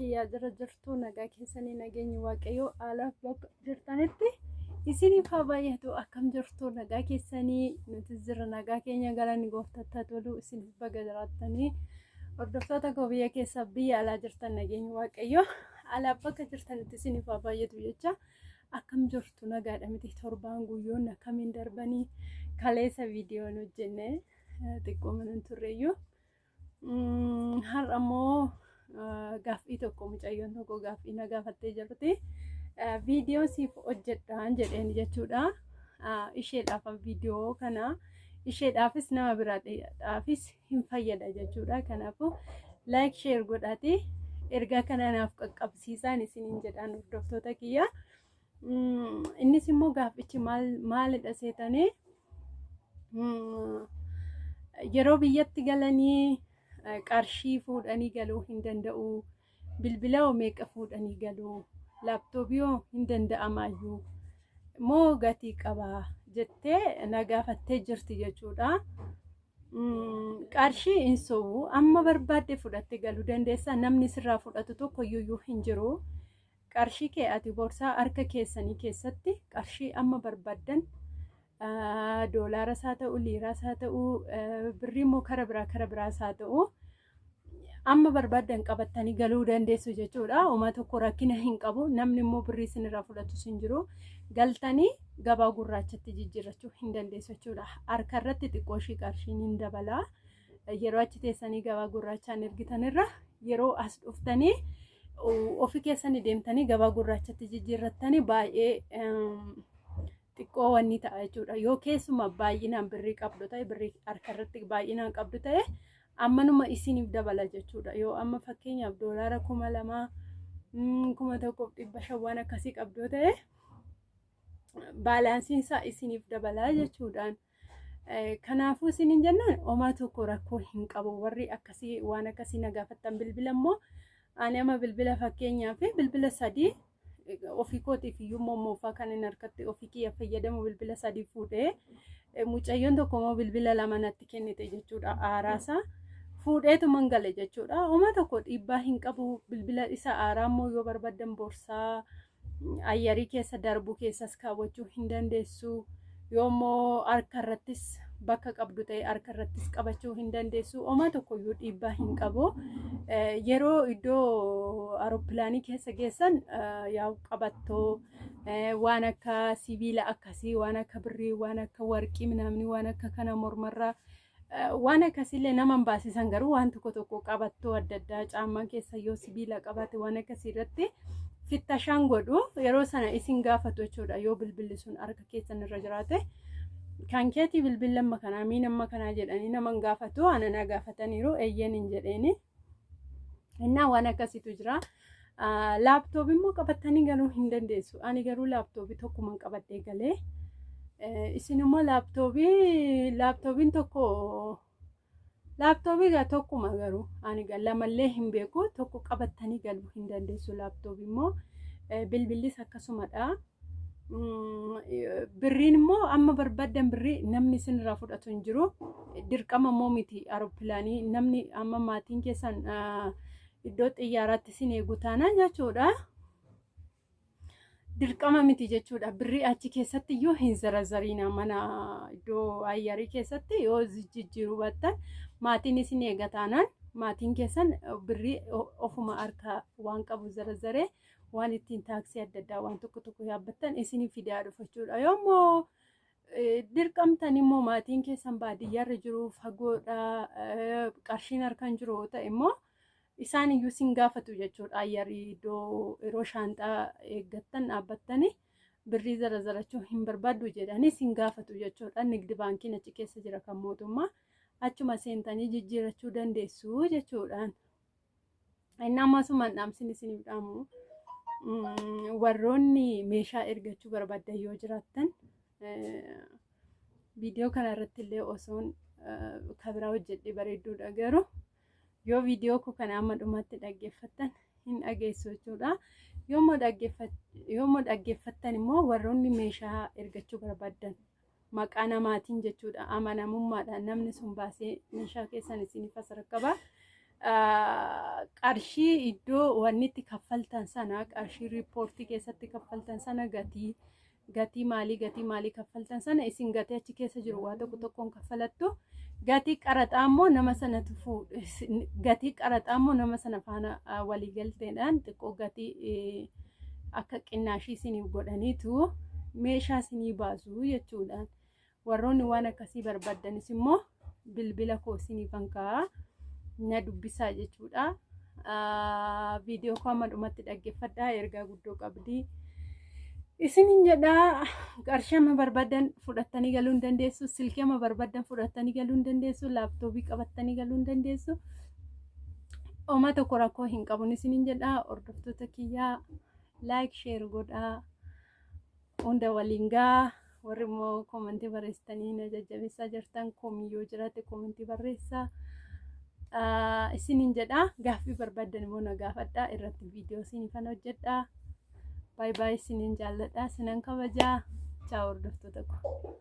Kiyyaa jira jirtu nagaa keessanii nageenyi Waaqayyoo alaaf bakka jirtanitti isiniif haa baay'atu. Akkam jirtu nagaa keessanii? Nuti jira nagaa keenya, galanni gooftaatti haa tolu. Isiniif baga jiraattanii. Hordoftoota koo biyya keessaa biyya alaa jirtan, nageenyi Waaqayyoo alaaf bakka jirtanitti isiniif haa baay'atu jecha. Akkam jirtu, nagaadha miti? Torbaan guyyoonni akkamiin darbanii? Kaleessa viidiyoon hojjenne xiqqoo mana turreeyyuu. Har'a immoo gaaffii tokko, mucayyoon tokko gaaffii na gaafattee jirti. Viidiyoo siif hojjedhaan jedheen jechuudha. Isheedhaaf viidiyoo kana, isheedhaafis nama biraadhaafis hin fayyada jechuudha. Kanaafuu like, share godhaati ergaa kana naaf qaqqabsiisaan isiniin jedhaan, hordoftoota kiyya. Innis immoo gaaffichi maalidha seetanii, yeroo biyyatti galanii qarshii fuudhanii galuu hin danda'u. Bilbila hoo meeqa fuudhanii galuu? Laaptooppii hoo hin danda'amaayyuu? Moo gatii qabaa jettee na gaafattee jirti jechuudha. Qarshii hin sobu, amma barbaadde fudhattee galuu dandeessa. Namni sirraa fudhatu tokko iyyuu hin jiru. Qarshii kee ati boorsaa harka keessanii keessatti qarshii amma barbaaddan, doolaaras haa ta'u, liiraas haa ta'u, birrii immoo kara biraa kara biraas haa ta'u, amma barbaaddan qabattanii galuu dandeessu jechuudha. Homaa tokko rakkina hin qabu. Namni immoo birrii isinirraa fudhatus hin jiru. Galtanii gabaa gurraachatti jijjiirrachuu hin dandeessu jechuudha. Harka irratti xiqqoo ishii qarshiin hin dabala. Yeroo achi teessanii gabaa gurraachaan ergitanirra, yeroo as dhuftanii ofii keessanii deemtanii gabaa gurraachatti jijjiirrattanii baay'ee xiqqoo wanni ta'a jechuudha. Yoo keessumaa baay'inaan birrii qabdu ta'e, birrii harka irratti baay'inaan qabdu ta'e, ammanuma isiniif dabala jechuudha. Yoo amma fakkeenyaaf doolaara 2000, 1500 waan akkasii qabdu ta'e, baalaansiin isaa isiniif dabala jechuudhaan. Kanaafuu isiniin jennaan, homaa tokko rakkoo hin qabu. Warri akkasii waan akkasii na gaafattan, bilbila immoo ani amma bilbila, fakkeenyaaf bilbila sadii ofii kootiif iyyuu moofaa kan hin harkatti ofii kiyya fayyadamu bilbila sadii fuudhee, mucayyoon tokko immoo bilbila lama natti kennite jechuudha. Haaraasaa fuudheetuman gale jechuudha. Homaa tokko dhiibbaa hin qabu. Bilbila isa haaraa immoo yoo barbaaddan boorsaa ayyarii keessa darbu keessas kaawwachuu hin dandeessu. Yoommoo harka irrattis bakka qabdu ta'e, harka irrattis qabachuu hin dandeessu. Homaa tokkoyyuu dhiibbaa hin qabu. Yeroo iddoo aeropilaanii keessa geessan, yaa'u qabattoo waan akka sibiila akkasii, waan akka birrii, waan akka warqii minaamni, waan akka kana mormarraa waan akkasiillee nama hin baasisan. Garuu waan tokko tokko qabattoo adda addaa caammaa keessa yoo sibiila qabaate, waan akkasii irratti fittashaan godhu. Yeroo sana isin gaafatu jechuudha. Yoo bilbilli sun harka keessan irra jiraate, kan keetii bilbilli amma kanaa miin amma kanaa jedhanii nama hin gaafatu. Ana na gaafataniiru, eeyyeen hin jedheeni. Innaa waan akkasiitu jira. Laaptoobii immoo qabattanii galuu hin dandeessu. Ani garuu laaptoobii tokkuman qabadhee galee. Isin immoo laaptoobiin tokko, laaptoobii gaa tokkuma, garuu ani lamallee hin beeku, tokko qabattanii galuu hin dandeessu. Laaptoobii immoo bilbillis akkasumadha. Birriin immoo amma barbaaddan birrii namni isinirraa fudhatu hin jiru. Dirqama immoo miti. Aeropilaanii namni amma maatiin keessan iddoo xiyyaaraatti isin eegu taanaan jechuudha. Dirqama miti jechuudha. Birrii achi keessatti iyyuu hin zarazariina. Mana iddoo ayyarii keessatti yoo jijjiiruu baattan, maatiin isin eega taanaan, maatiin keessan birrii ofuma harka waan qabu zarazaree waan ittiin taaksii adda addaa waan tokko tokko yaabbattan isinii fidaa dhufa jechuudha. Yoommoo dirqamtan immoo, maatiin keessan baadiyyaarra jiru, fagoodha, qarshiin harkaan jiru ta'e immoo, isaan iyyuu sin gaafatu jechuudha. Ayyarii iddoo yeroo shaanxaa eeggattan dhaabbattanii birrii zarazarachuu hin barbaaddu jedhanii sin gaafatu jechuudha. Nigdi baankiin achi keessa jira kan mootummaa, achuma seentanii jijjiirachuu dandeessu jechuudhaan. Inni ammasuma dhaamsin isiniif dhaamu, warroonni meeshaa ergachuu barbaaddan yoo jiraattan, viidiyoo kana irratti illee osoon kabiraa hojjedhe bareedduudha, garuu yoo viidiyoo koo kana amma dhumaatti dhaggeeffattan hin dhageessu jechuudha. Yoommoo dhaggeeffattan immoo, warroonni meeshaa ergachuu barbaaddan maqaa namaatiin jechuudha, amanamummaadhaan namni sun baasee meeshaa keessan isiniif as rakkaba. Qarshii iddoo wanni itti kaffaltan sana, qarshii riippoortii keessatti kaffaltan sana, gatii maalii, gatii maalii kaffaltan sana, isin gatii achi keessa jiru waa tokko tokkoon kaffalattu. Gatii qaraxaa immoo nama sanatu gatii qaraxaa immoo nama sana faana waliigalteedhaan xiqqoo gatii akka qinnaashii isiniif godhaniitu meeshaa isinii baasu jechuudha. Warroonni waan akkasii barbaaddanis immoo bilbila koo isiniifan kaa'a, na dubbisaa jechuudha. Viidiyoo koo amma dhumatti dhaggeeffadhaa, ergaa guddoo qabdi. Isinin jedhaa, qarshii amma barbaaddan fudhattanii galuu hin dandeessu. Silkii amma barbaaddan fudhattanii galuu hin dandeessu. Laaptooppii qabattanii galuu hin dandeessu. Oma tokko rakkoo hin qabu isinin jedhaa. Hordoftoota kiyyaa, like, share godhaa. Hunda waliin gaa. Warri immoo koomentii barreessitanii na jajjabeessaa jirtan, komii yoo jiraate koomentii barreessaa. Isinin jedhaa, gaaffii barbaaddan immoo na gaafadhaa, irratti viidiyoo isiniifan hojjedhaa. Baay'ee baay'ee isinin jaalladha, isinan kabajaa. Ciao, hordoftoota koo.